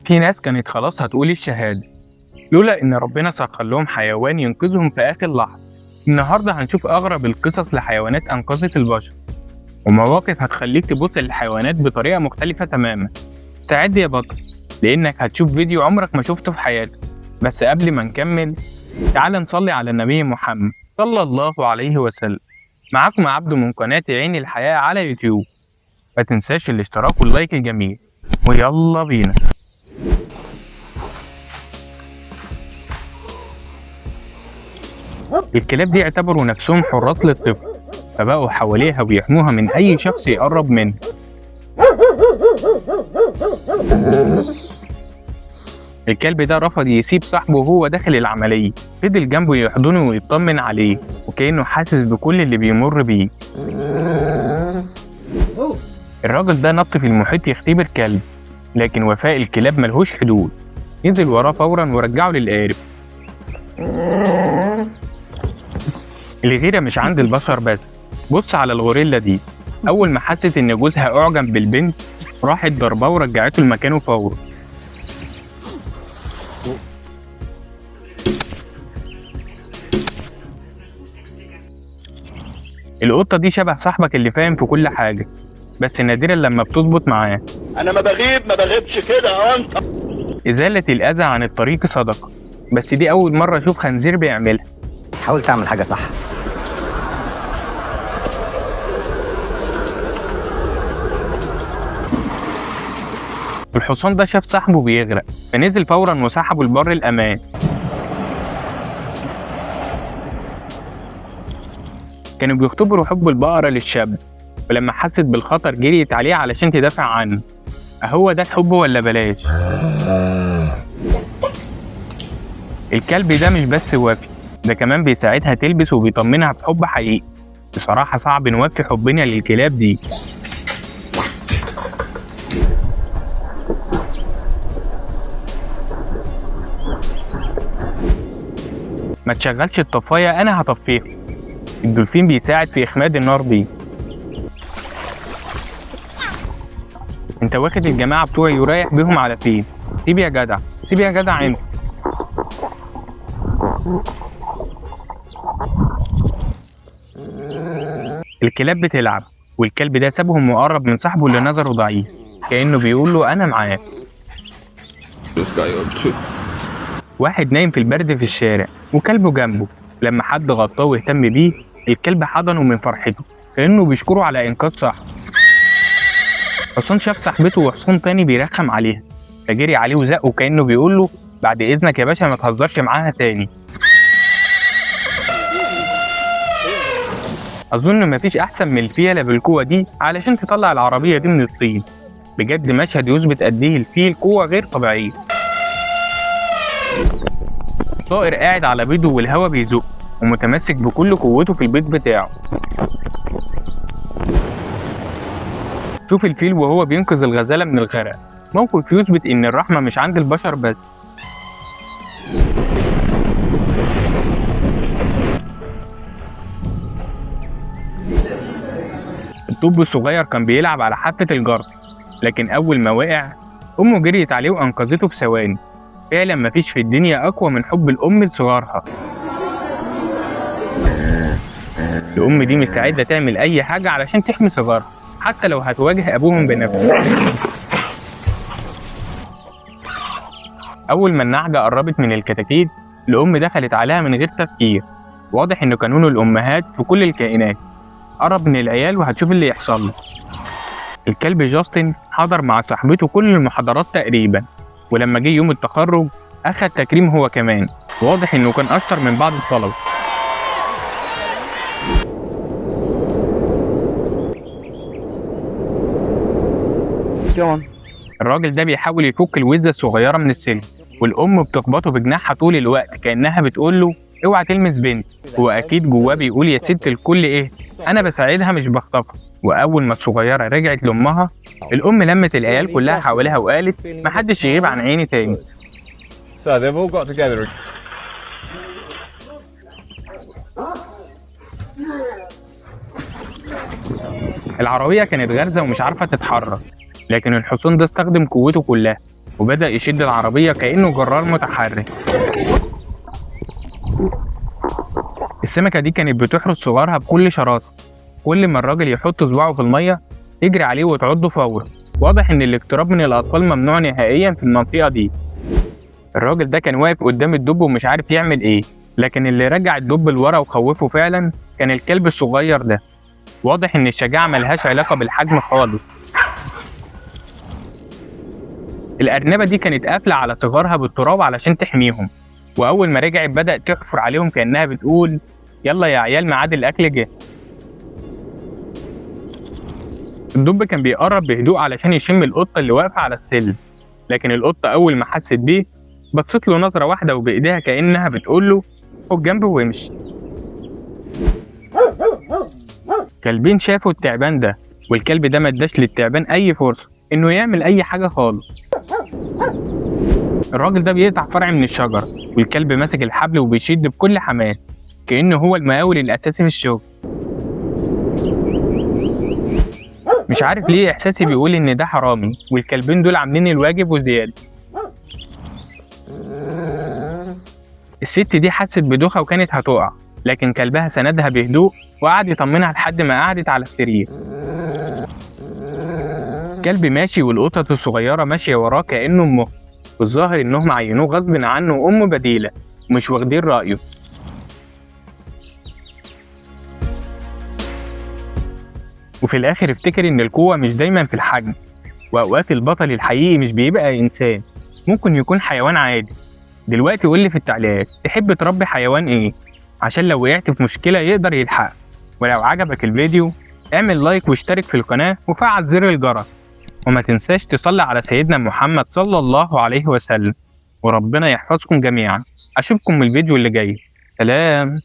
في ناس كانت خلاص هتقول الشهادة لولا إن ربنا سخر لهم حيوان ينقذهم في آخر لحظة. النهاردة هنشوف أغرب القصص لحيوانات أنقذت البشر، ومواقف هتخليك تبص للحيوانات بطريقة مختلفة تماما. استعد يا بطل، لأنك هتشوف فيديو عمرك ما شفته في حياتك. بس قبل ما نكمل تعال نصلي على النبي محمد صلى الله عليه وسلم. معاكم عبده من قناة عين الحياة على يوتيوب. ما تنساش الاشتراك وال like الجميل، ويلا بينا. الكلاب دي اعتبروا نفسهم حراس للطفل، فبقوا حواليها ويحموها من أي شخص يقرب منها. الكلب ده رفض يسيب صاحبه وهو داخل العملية، فضل جنبه يحضنه ويطمن عليه، وكأنه حاسس بكل اللي بيمر بيه. الراجل ده نط في المحيط يختبر كلب، لكن وفاء الكلاب ملهوش حدود، نزل وراه فورا ورجعه للقارب. الغيرة مش عند البشر بس، بص على الغوريلا دي، أول ما حست إن جوزها أعجب بالبنت راحت ضرباه ورجعته لمكانه فورا. القطة دي شبه صاحبك اللي فاهم في كل حاجة، بس نادرا لما بتظبط معاه. أنا ما بغيب ما بغيبش كده أنت. إزالة الأذى عن الطريق صدقة، بس دي أول مرة أشوف خنزير بيعملها. حاول تعمل حاجة صح. الحصان ده شاف صاحبه بيغرق فنزل فورا وسحبه لبر الأمان. كانوا بيختبروا حب البقرة للشاب، ولما حست بالخطر جريت عليه علشان تدافع عنه. أهو ده الحب ولا بلاش. الكلب ده مش بس وفي، ده كمان بيساعدها تلبس وبيطمنها بحب حقيقي. بصراحة صعب نوفي حبنا للكلاب دي. ما تشغلش الطفاية، أنا هطفيها. الدولفين بيساعد في إخماد النار دي. انت واخد الجماعة بتوعي ورايح بيهم على فين؟ سيب يا جدع، سيب يا جدع انت. الكلاب بتلعب، والكلب ده سابهم وقرب من صاحبه اللي نظره ضعيف، كأنه بيقول له أنا معاك. واحد نايم في البرد في الشارع وكلبه جنبه، لما حد غطاه واهتم بيه الكلب حضنه من فرحته، كأنه بيشكره على إنقاذ صاحبه. حصان شاف صاحبته وحصان تاني بيرخم عليها، فجري عليه وزقه كأنه بيقول له بعد إذنك يا باشا ما تهزرش معاها تاني. أظن مفيش أحسن من الفيلة بالقوة دي علشان تطلع العربية دي من الطين. بجد مشهد يثبت قد إيه الفيل قوة غير طبيعية. طائر قاعد على بيضه والهوا بيزقه ومتمسك بكل قوته في البيض بتاعه. شوف الفيل وهو بينقذ الغزالة من الغرق، موقف يثبت إن الرحمة مش عند البشر بس. الطب الصغير كان بيلعب على حافة الجرس، لكن أول ما وقع أمه جريت عليه وأنقذته في ثواني. فعلا مفيش في الدنيا أقوى من حب الأم لصغارها. الأم دي مستعدة تعمل أي حاجة علشان تحمي صغارها، حتى لو هتواجه أبوهم بنفسه. أول ما النعجة قربت من الكتاكيت الأم دخلت عليها من غير تفكير. واضح إن قانون الأمهات في كل الكائنات، قرب من العيال وهتشوف اللي يحصل له. الكلب جاستن حضر مع صاحبته كل المحاضرات تقريبا، ولما جه يوم التخرج أخد تكريم هو كمان. واضح إنه كان أشطر من بعض الطلبة. الراجل ده بيحاول يفك الوزة الصغيرة من السلم، والأم بتخبطه بجناحها طول الوقت كأنها بتقول له اوعى تلمس بنت. هو أكيد جواه بيقول يا ست الكل إيه، أنا بساعدها مش بخطفها. وأول ما الصغيرة رجعت لأمها الأم لمت العيال كلها حواليها وقالت محدش يغيب عن عيني تاني. So they've all got together. العربية كانت غارزة ومش عارفة تتحرك، لكن الحصان ده استخدم قوته كلها وبدأ يشد العربية كأنه جرار متحرك. السمكة دي كانت بتحرس صغارها بكل شراسة، كل ما الراجل يحط صباعه في المية تجري عليه وتعضه فورا. واضح إن الاقتراب من الأطفال ممنوع نهائيا في المنطقة دي. الراجل ده كان واقف قدام الدب ومش عارف يعمل إيه، لكن اللي رجع الدب لورا وخوفه فعلا كان الكلب الصغير ده. واضح إن الشجاعة ملهاش علاقة بالحجم خالص. الأرنبة دي كانت قافلة على صغارها بالتراب علشان تحميهم، وأول ما رجعت بدأت تحفر عليهم كأنها بتقول يلا يا عيال ميعاد الأكل جه. الدب كان بيقرب بهدوء علشان يشم القطة اللي واقفة على السلم، لكن القطة أول ما حست بيه بصت له نظرة واحدة وبإيديها كأنها بتقول له خد جنبه وامشي. كلبين شافوا التعبان ده، والكلب ده ما اداش للتعبان أي فرصة إنه يعمل أي حاجة خالص. الراجل ده بيقطع فرع من الشجرة، والكلب ماسك الحبل وبيشد بكل حماس كأنه هو المقاول الأساسي في الشغل. مش عارف ليه إحساسي بيقول إن ده حرامي، والكلبين دول عاملين الواجب وزيادة. الست دي حست بدوخة وكانت هتقع، لكن كلبها سندها بهدوء وقعد يطمنها لحد ما قعدت على السرير. كلب ماشي والقطط الصغيرة ماشية وراه كأنه أمه، والظاهر إنهم عينوه غصب عنه أم بديلة ومش واخدين رأيه. وفي الآخر افتكر إن القوة مش دايما في الحجم، وأوقات البطل الحقيقي مش بيبقى إنسان، ممكن يكون حيوان عادي. دلوقتي قولي في التعليقات تحب تربي حيوان إيه، عشان لو وقعت في مشكلة يقدر يلحقك. ولو عجبك الفيديو اعمل like واشترك في القناة وفعل زر الجرس، وما تنساش تصلي على سيدنا محمد صلى الله عليه وسلم، وربنا يحفظكم جميعا. أشوفكم من الفيديو اللي جاي. سلام.